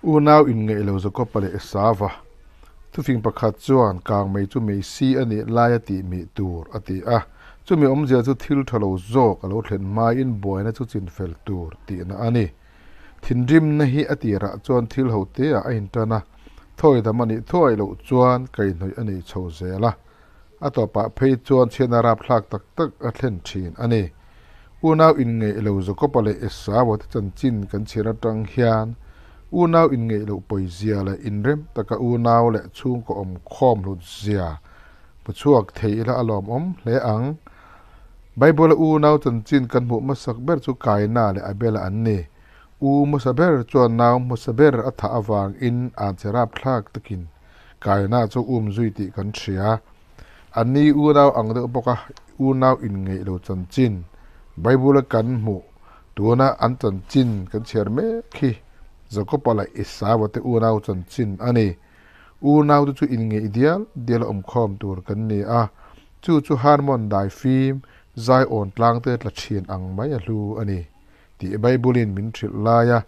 Unau inngeih lo Jakob-a leh Esauva thufing pakhat chuan kangmei chu mei si a nih laia tih mih tur a ti a. Chumi awmzia chu thil tha lo zawk a lo thlen hmain buaina chu chinfel tur tihna a ni. Thinrimna hi a tirah chuan thil ho teah a intan a, thawidam a nih thuai loh chuan kaihhnawih a nei chho zel a. A tawpah phei chuan chhiatna rapthlak tak tak a thlen thin a ni. Unau inngeih lo Jakob-a leh Esau-a te chanchin kan chhiar atang hian unau inngeih loh pawizia leh inrem taka unau leh chhungkaw awm khawm hlut zia hmu chhuak thei ila a lawmawm hle ang. Bible-a unau chanchin kan hmuh hmasak ber chu Kaina leh Abela an ni. U hmasa ber chuan nau hmasa ber a thah avangin an che rapthlak takin Kaina chu um zui tih kan hria. Anni unau ang deuh bawk a, unau inngeih lo chanchin Bible-a kan hmuh tuna an chanchin kan chhiar mek hi Jakob-a leh Esau-a te unau chanchin a ni. Unau te chu inngeih dial dial a awmkhawm tur kan ni a, chu chu Harmon dai fim zai awn tlang te tla thin ang mai a hlu a ni tih Bible-in min hrilh lai a,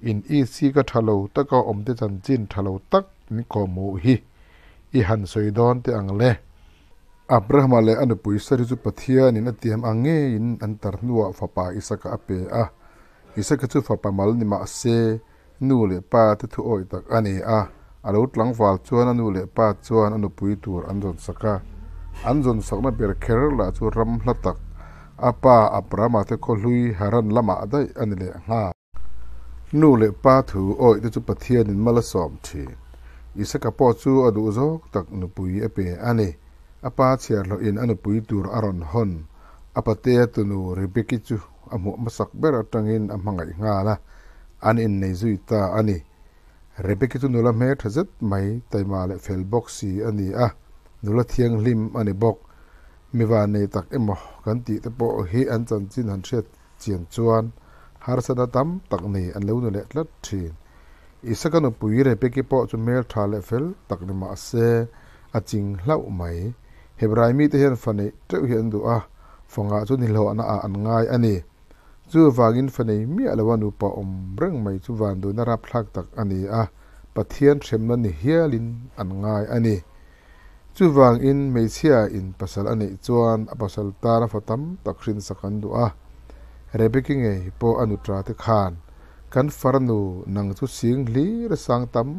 in isi ka tha lo taka awm te chanchin tha lo tak min kawhhmuh hi i han sawi dawn teh ang le. Abrahama leh a nupui Sari chu Pathianin a tiam ang ngeiin an tar hnuah fapa Isaka a pe a. Isaka chu fapa mal ni mah se, nu leh pa te thu awih tak a ni a. A lo tlangval chuan a nu leh pa chuan a nupui tur an zawn sak a. An zawn sakna ber kher lah chu ram hla tak, a pa Abrahama te khawhlui Haran lamah daih a ni leh nghal. Nu leh pa thu awih te chu Pathianin mal a sawm thin. Isaka pawh chu a duh zawk tak nupui a pe a ni. A pa chhiar hlawhin a nupui tur a rawn hawn. A patea tunu Rebeki chu a hmuh hmasak ber atangin a hmangaih nghal a, an innei zui ta a ni. Rebeki chu nula hmel tha zet mai, taima leh fel bawk si a ni a, nula thianghlim a ni bawk. Miva nei tak emaw kan tih te pawh hi an chanchin han hriat chian chuan harsatna tam tak nei an lo ni leh tlat thin. Isaka nupui Rebeki pawh chu hmeltha leh fel tak ni mah se, a ching hlauh mai. Hebrai mite hian fa neih teuh hi an duh a, fangah chu nihlawhna ah an ngai a ni. Chuvangin fa nei miah loa nupa awm reng mai chu vanduhna rapthlak tak a ni a, Pathian hremna ni hialin an ngai a ni. Chuvangin hmeichhia in pasal a neih chuan a pasal tana fa tam tak hrinsak an duh a. Rebeki ngei pawh a nutra te khan, Kan farnu nang chu sing hlir sang tam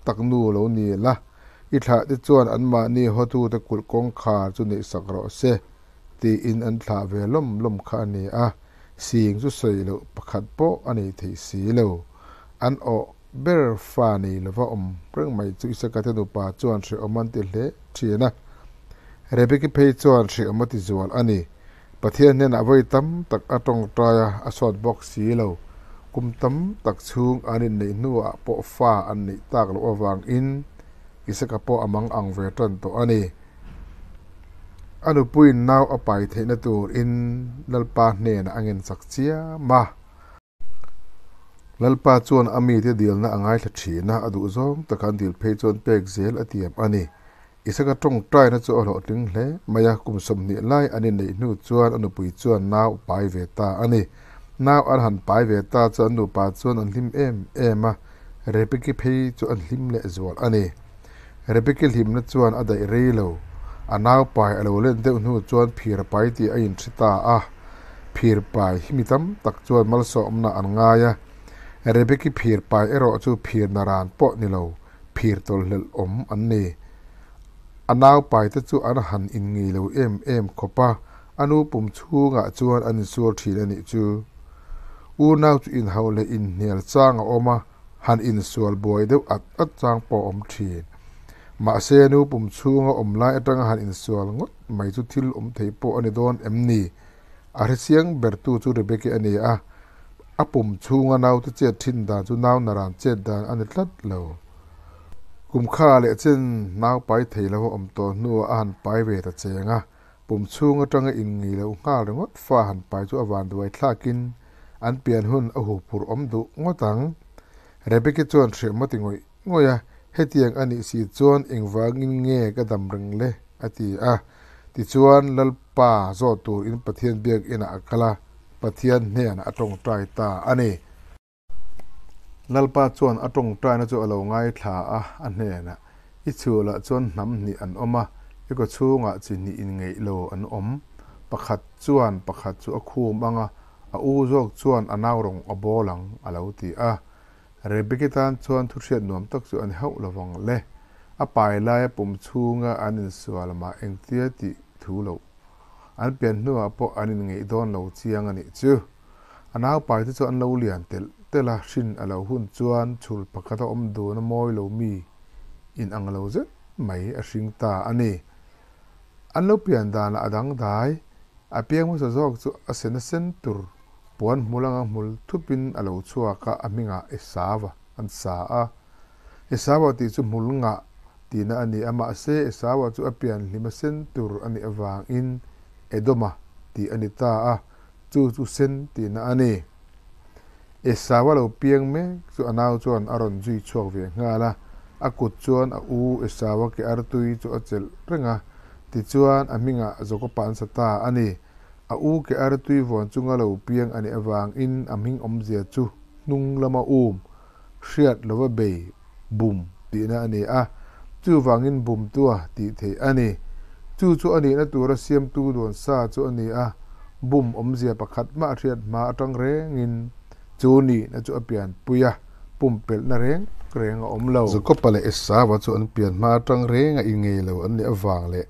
tak nu lo ni la, i thlah te chuan anmahni hawtute kulh kawngkhar chu neihsak rawh se, tiin an thlah ve lawm lawm kha a ni a, sing chu sawi loh pakhat pawh a nei thei si lo. An awh ber fa nei lova awm reng mai chu Isaka te nupa chuan hrehawm an ti hle thin a. Rebeki phei chuan hrehawm a ti zual a ni. Pathian hnenah vawi tam tak a tawngtai a, a sawt bawk si lo. Kum tam tak chhung an inneih hnuah pawh fa an neih tak loh avangin Isaka pawh a mang ang ve tan tawh a ni. A nupuiin nau a pai theihna turin Lalpa hnenah a ngenchak chiam a. Lalpa chuan a mite dilna a ngaithla thin a, a duh zawng taka an dil phei chuan pek zel a tiam a ni. Isaka tawngtaina chu a hlawhtling hle mai a, kum 20 lai an inneih hnu chuan a nupui chuan nau a pai ve ta a ni. Nau an han pai ve ta chu an nupa chuan an hlim em em a, Rebeki phei chu an hlim leh zual a ni. Rebeki hlimna chuan a daih rei lo. A nau pai a lo len deuh hnu chuan phir a pai tih a inhre ta a. Phir pai hi mi tam tak chuan malsawmna an ngai a. Rebeki phir pai erawh chu phir naran pawh ni lo, phir tawlhlelh awm an ni. A nau pai te chu an han inngei lo em em khawp a, a nu pum chhungah chuan an insual thin a nih chu. Unau chu inhauh leh inhnial chang a awm a. han insual buai deuh at at chang pawh a awm thin. Mahse, nu pum chhunga awm lai atanga han insual ngawt mai chu thil awm thei pawh a ni dawn em ni? A hrechiang bertu chu Rebeki a ni a, a pum chhunga naute chet thin dan chu nau naran chet dan a ni tlat lo. Kum kha leh chen nau pai thei lo a awm tawh hnuah a han pai ve ta cheng a, Pum chhung atanga inngei loh nghal ringawt fa han pai chu a van duai thlakin an pian hun a huphurh awm duh ngawt ang. Rebeki chuan hriam a ti ngawih ngawih a, Hetiang a nih si chuan engvangin nge ka dam reng le? a ti a. Tichuan Lalpa zawh tur in Pathian biakinah a kal a, Pathian hnenah a tawngtai ta a ni. Lalpa chuan a tawngtaina chu a lo ngaithla a, a hnenah, I chhulah chuan hnam hnih an awm a, i kawchhungah chi hnih inngeih lo an awm. Pakhat chuan pakhat chu a khum ang a, a u zawk chuan a nau rawng a bawl ang, a lo ti a. Rebeki tan chuan thuhriat nuam tak chu a ni hauh lo vang le. A pai laia pum chhunga an insual mah engtia tih thu loh. An pian hnuah pawh an inngeih dawn lo chiang a nih chu. A naupai te chu an lo lian telh telh a, hrin a lo hun chuan chhul pakhat a awm dun a mawi lo mi in ang lo zet mai a hring ta a ni. An lo pian danah a dangdai, a piang hmasa zawk chu a sen a sen tur puan hmul anga hmul thupin a lo chhuak a, a hmingah Esava an sa a. Esava tih chu hmul ngah tihna a ni a, mahse Esava chu a pian hlim a sen tur a nih avangin Edoma tih a ni ta a. Chu chu sen tihna a ni. Esau a lo piang mek chu a nau chuan a rawn zui chhuak ve nghal a, a kut chuan a u Esau a ke artui chu a chelh reng a, tichuan a hmingah Jakopa an sa ta a ni. A u ke artui vawn chunga lo piang a nih avangin a hming awmzia chu hnung lama um, hriat lova bei, bum tihna a ni a, chuvangin bumtua tih theih a ni. Chu chu a nihna tura siamtu duan sa chu a ni a, bum awmzia pakhat mah hriat hma atang rengin chu nihna chu a pianpui a, pumpelhna reng reng a awm lo. Jakopa leh Esauva chu an pian hma atang renga inngei lo an nih avang leh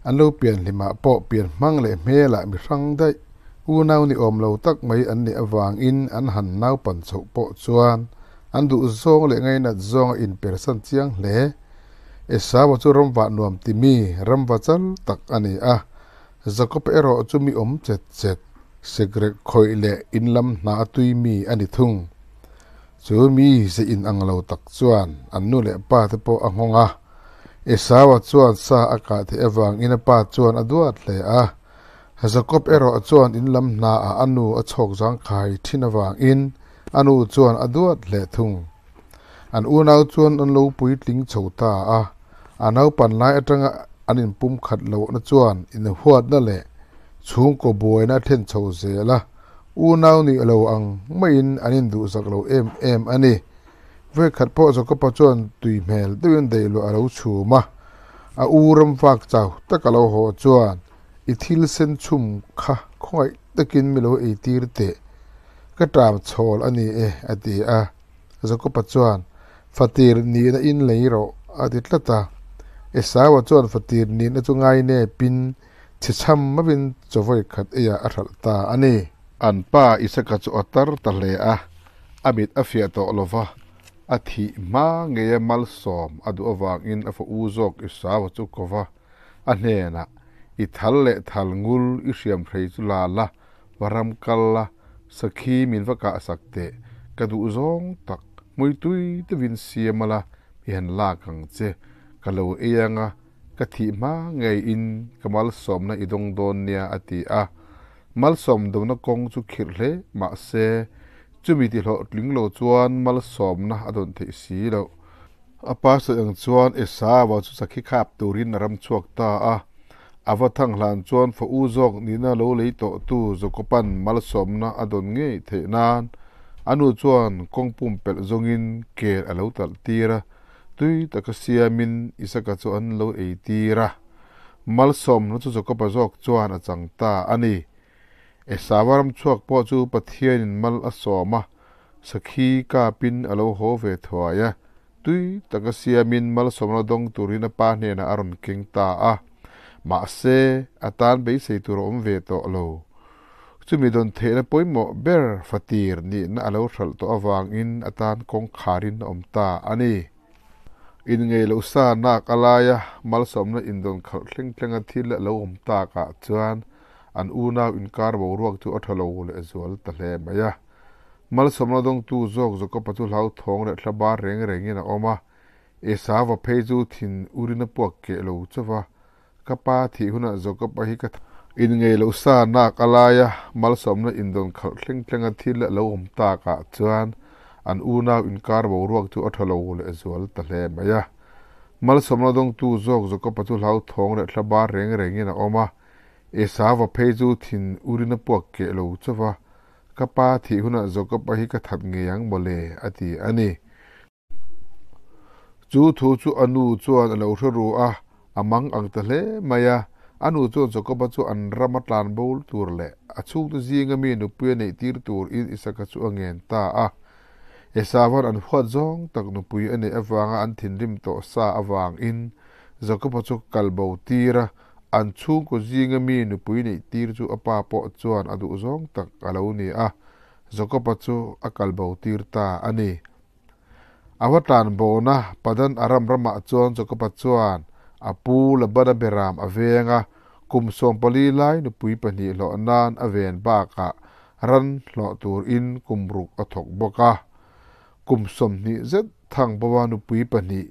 an lo pian hlimah pawh pian hmang leh hmelah mi hrang daih unau ni awm lo tak mai an nih avangin an han naupan chhoh pawh chuan an duh zawng leh ngainat zawng a inpersan chiang hle. Esau chu ramvah nuam ti mi, ramva chal tak a ni a. Jakob erawh chu mi awm chet chet, sekrek khawih leh in lam hna a tui mi a ni thung. Chu mi ze in ang lo tak chuan an nu leh pa te pawh a nghawng a. Esau chuan sa a kah theih avangin a pa chuan a duat hle a. Jakob erawh chuan in lam hna ah a nu a chhawk zangkhai thin avangin a nu chuan a duat hle thung. An unau chuan an lo puitling chho ta a, a naupan lai atanga an inpum khat lohna chuan inhuatna leh chhungkaw buaina a thlen chho zel a, unau nih lo ang maiin an induhsak lo em em a ni. Vawikhat pawh Jakoba chuan tui hmel deuhin daihluah a lo chhum a, a u ramvak chau tak a lo haw chuan I thil sen chhum kha khawngaih takin mi lo eitir teh, ka ṭam chhawl a ni e, a ti a. Jakoba chuan, Fatir nihna in lei rawh, a ti tlat a. Esaua chuan fatir nihna chu ngai nepin chhechham mauhin chawvawi khat eiah a hralh ta a ni. An pa Isaka chu a tar ta hle a, a mit a fiah tawh lo va, a thih hma ngeia malsawm a duh avangin a fa u zawk Esaua chu ko va, a hnenah, I thal leh thal ngul i hriam hrei chu la la, va ram kal la, sakhi min va kah sak teh, ka duh zawng tak, hmui tui deuhin siam a la, mi han lak ang che, ka lo ei ang a, ka thih hma ngei in ka malsawmna i dawng dawn nia a ti a. Malsawm dawna kawng chu khirh hle mahse, chumi ti hlawhtling lo chuan malsawmna a dawn theih si loh. A pa sawi ang chuan Esau-a chu sakhi khap turin a ram chhuak ta a. A va thang hlan chuan fa u zawk nihna lo lei tawhtu Jakoba'n malsawmna a dawn ngei theih nan a nu chuan kawng pumpelh zawngin ker a lo talh tir a, tui taka siamin Isaka chu an lo ei tir a. Malsawmna chu Jakoba zawk chuan a chang ta a ni. Esau-a ram chhuak pawh chu Pathianin mal a sawm a, Sakhi kapin a lo haw ve thuai a, tui taka siamin malsawmna dawng turin a pa hnenah a rawn keng ta a. Mahse, a tan beisei tur a awm ve tawh lo. Chumi dawn theihna pawimawh ber fatir nihna a lo hralh tawh avangin a tan kawngkharin a awm ta a ni. Inngeih loh sa nak a laia malsawmna indawn khalh thleng thlenga thil a lo awm takah chuan an unau inkar boruak chu a tha lo leh zual ta hle mai a. Malsawmna dawngtu zawk Jakoba chu hlauthawng leh thla bar reng rengin a awm a, Esauva phei chu thin urin a puak keh lo chauh va, Ka pa thih hunah Jakoba hi ka inngeih loh sa nak a laia malsawmna indawn khalh thleng thlenga thil a lo awm takah chuan an unau inkar boruak chu a tha lo leh zual ta hle mai a. Malsawmna dawngtu zawk Jakoba chu hlauthawng leh thla bar reng rengin a awm a, Esauva phei chu thin urin a puak keh lo chauh va, Ka pa thih hunah Jakob-a hi ka that ngei ang mawle, a ti a ni. Chu thu chu a nu chuan a lo hre ru a, a mang ang ta hle mai a. A nu chuan Jakob-a chu an rama tlan bo tur leh a chhungte zinga mi nupui a neih tir turin Isaka chu a ngen ta a. Esauan an huat zawng tak nupui a neih avanga an thinrim tawh sa avangin Jakob-a chu kal bo tir a, an chhungkaw zinga mi nupui neih tir chu a pa pawh chuan a duh zawng tak a lo ni a, Jakob-a chu a kal bo tir ta a ni. A va tlan bona Padan Aram ramah chuan Jakob-a chuan a pu Labana beram a veng a, kum 14 lai nupui pahnih hlawh nan a ven bakah ran hlawh turin kum ruk a thawk bawk a. Kum 20 zet thang bawa nupui pahnih,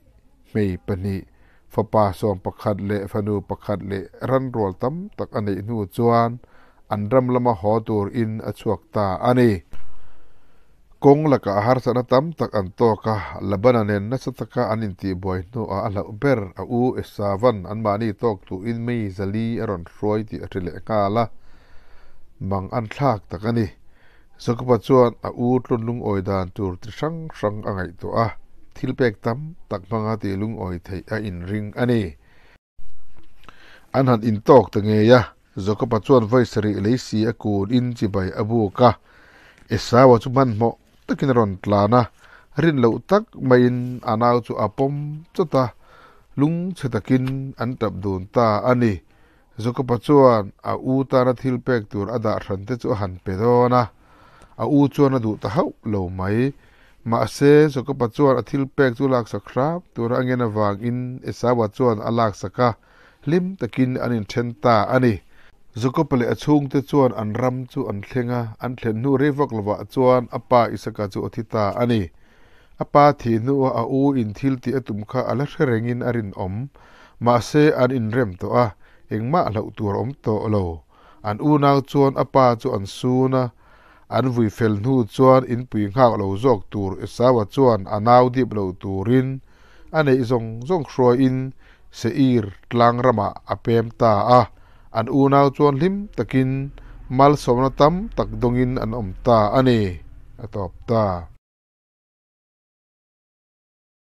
hmei pahnih, fapa 11 leh fanu pakhat leh ran rual tam tak a neih hnu chuan an ram lama haw turin a chhuak ta a ni. Kawng lakah harsatna tam tak an tawk a, Labana nen nasa taka an intihbuai hnuah a hlauh ber a u Esavan anmahni tawk tuhin mei zali a rawn hruai tih a hre leh nghal a, mang an thlak tak a ni. Jakoba chuan a u tlun lungawi dan tur ti hrang hrang a ngaihtuah a, thil pek tam tak hmanga tih lungawi theih a inring a ni. An han intawk ta ngei a, Jakoba chuan vawi sarih lei si a kun in chibai a buk a. Esaua chu hmanhmawh takin a rawn tlan a, rin loh tak maiin a nau chu a pawm chawt a, lungchhe takin an tap dun ta a ni. Jakoba chuan a u tana thil pek tur a dah hran te chu a han pe dawn a, a u chuan a duh ta hauh lo mai. Mahse, Jakoba chuan a thil pek chu laksak hram tura a ngen avangin Esaua chuan a laksak a, hlim takin an inthen ta a ni. Jakoba leh a chhungte chuan an ram chu an thleng a, an thlen hnu rei vak lovah chuan a pa Isaka chu a thi ta a ni. A pa thih hnuah a u in thil tih a tum kha a la hre rengin a rinawm. Mahse, an inrem tawh a, engmah hlauh tur a awm tawh lo. An unau chuan a pa chu an sun a, an vui fel hnu chuan inpui nghak lo zawk tur Esaua chuan a nau dip lo turin a neih zawng zawng hruaiin Seir tlang ramah a pem ta a. An unau chuan hlim takin malsawmna tam tak dawngin an awm ta a ni, a tawp ta.